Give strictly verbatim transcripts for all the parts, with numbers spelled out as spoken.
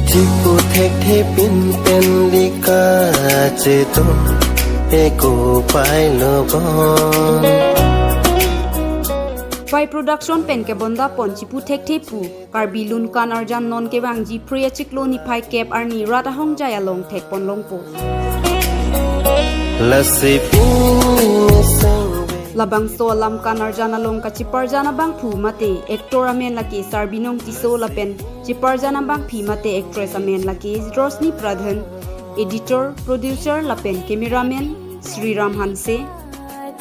Chipu thekthe pin pen lika cheto eko pailo bon. Pai Production pen kebonda pon Chipu Thekthe pu Karbi Lun Kan Arjan non kevangji Phre achiklo niphai kep arni rat ahongjai along thekpon longpo. Lasi pini sengve. Labangso alam kan arjan along kachiparjan abangphu mate actor amen lake Sarbinong Tisso lapen chiparjan abangphi mate actress amen lake Rosni Pradhan, editor, producer lapen cameraman Sriram Hanse.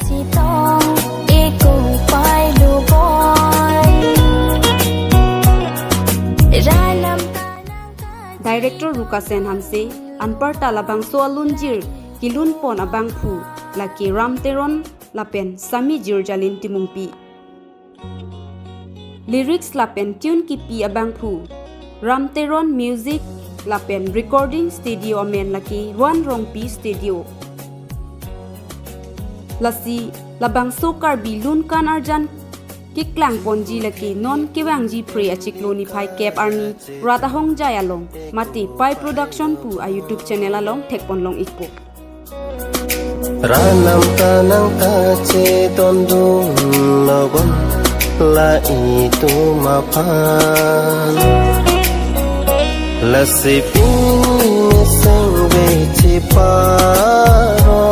Chitong eko pailo bon. Ralam kanang ka- Director Rukasen Hanse, anparta labangso alunjir kilunpon abangphu lake Ram Teron lapen Sami Jirjalin Timungpi. Lyrics lapen tune kipi abangphu Ram Teron, music lapen recording studio amen lake Wan Rongpi Studio. Lasi labangso Karbi Lun Kan Arjan keklangponji lake non kevangji Phre achiklo niphai kep arni rat ahongjai along mate Pai Production pu a YouTube channel along thekpon long ikpo. Ranam kanang ta chedondun logon la itum aphan. Lasi pini sengve chiparo